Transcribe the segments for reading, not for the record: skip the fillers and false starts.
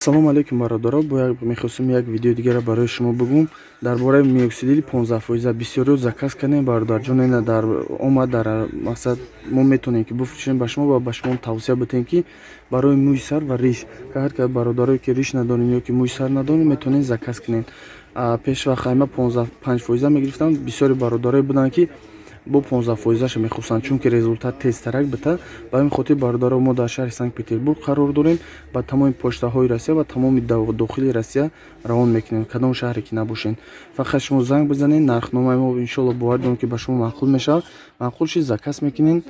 Салому алейкум, бародаро. Бо мехостем як видеои дигарро барои шумо бигӯм дар бораи миноксидили 15%. Бисёриҳо заказ кардем, бародарҷон. Ина дар омад, дар мақсад мо метавонем, ки бифурӯшем ба шумо ва ба шумо тавсия бидиҳем, ки барои мӯи сар ва риш, ҳар ка бародарое, ки риш надорем ё ки мӯи сар надорем, метавонед заказ кунед. Пешвақт хайма 5% мегирифтам. Бисёри бародарое буданд, ки бо 15 фоизаша мехостанд, чунки результат тезтарак бита. Ба ҳамин хотир, бародаро, мо дар шаҳри Санкт Петербург қарор дорем. Ба тамоми почтаҳои Россия ва тамоми дохили Россия равон мекунем, кадом шаҳре ки набошед. Фақат шумо занг бизанед. Нархномаи мо, иншоалло, бовар дорем, ки ба шумо маъқул мешавад. Маъқул шид, заказ мекунед.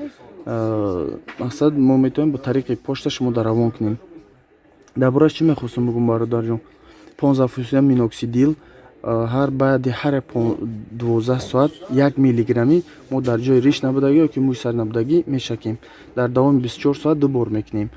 Мақсад, мо метавонем бо тариқи почта шумо дар равон кунем. Дар борааш чӣ мехостам бигӯм, бародарҷон? 15% миноксидил ҳар баъди ҳар 12 соат 1 миллиграммӣ мо дар ҷои риш набудагӣ ё ки мӯи сар набудагӣ мешакем. Дар давоми 24 соат ду бор мекунем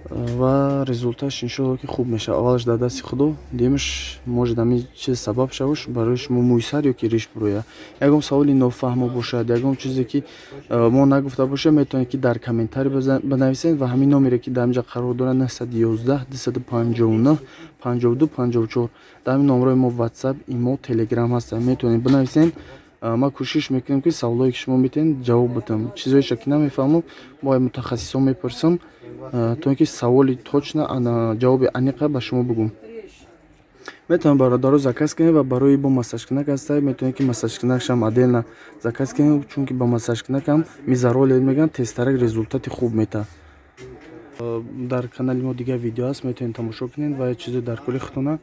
ва результаташ, иншоалло, ки хуб мешавад. Аввалаш дар дасти Худо, дуюмаш, может, ҳамин чиз сабаб шаваш барои шумо мӯи сар ё ки риш бурояд. Ягон саволи нофаҳмо бошад, ягон чизе, ки мо нагуфта бошем, метавонед, ки дар комментарий бинависед ва ҳамин номере, ки дар инҷа қарор дорад, 911 259 52 54, дар ҳамин номерҳои мо Ватсап, Имо, Телеграм ҳастанд, метавонед бинависед. Ман кӯшиш мекунем, ки саволое, ки шумо метавонед, ҷавоб бидиҳам. Чизоеша, ки намефаҳмам, бо мутахассисон мепурсам, то ин ки саволи точно, ҷавоби аниқа ба шумо бигӯм. Метавонед, бародаро, заказ кунед. Ва барои бо массажкунак ҳаста, метавонед, ки массажкунакшам отдельно заказ кунед, чунки ба массажкунакам мезороллер мегӯянд, тезтарак результати хуб метаҳад. Дар канали мо дигар видео ҳаст, метавонед тамошо кунед ва чизои дар кори худтона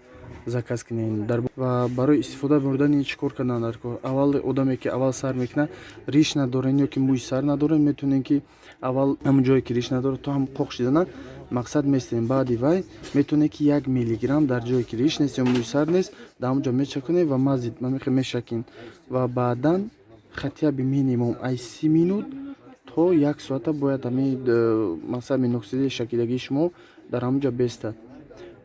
заказ кунед. Ва барои истифода бурдани чӣ кор кардан дар кор? Аввал одаме, ки аввал сар мекунад, риш надорен ё ки мӯи сар надорен, метавонед, ки аввал ҳамон ҷое, ки риш надорад, то ҳам қоқ шидана мақсад местем. Баъди вай метавонед, ки 1 миллиграмм дар ҷое, ки риш нест ё мӯи сар нест, дар ҳамон ҷо мечаконед ва мазит мешакин ва баъдан хотя бы минимум ай 30 минут то як соата бояд ҳамин мақсад миноксидили шакидагии шумо дар ҳамон ҷо бестад.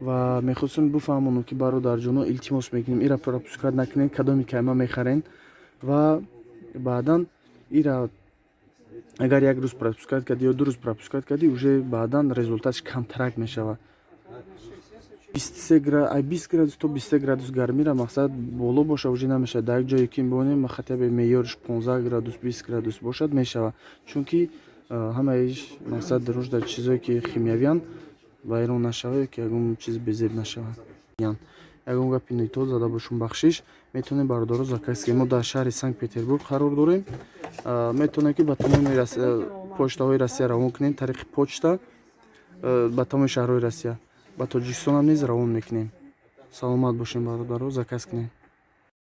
Ва мехостем бифаҳмонам, ки, бародарҷоно, илтимос мекунем, ира пропускать накунед. Кадоми кайма мехарен ва баъдан ира агар як рӯз пропускать кардӣ ё 2 рӯз пропускать кардӣ, уже баъдан результатш камтарак мешавад. 20 градус то 23 градус гармира мақсад боло боша, уже намешавад. Дар як ҷое, ки бонем, хотя бы меъёрш 15 градус, 20 градус бошад, мешавад, чунки ҳамаиш мақсад рушда чизое, ки химиявиянд, вайрон нашавад ё ки ягон чиз безеб нашавад. Ягон гапи нитол зада бошум, бахшиш. Метавонем, бародаро, заказ кунем. Мо дар шаҳри Санкт Петербург қарор дорем. Метавонем, ки ба тамоми почтаҳои Россия равон кунем, тариқи почта ба тамоми шаҳрҳои Россия, ба Тоҷикистонам низ равон мекунем. Саломат бошем, бародаро, заказ кунем.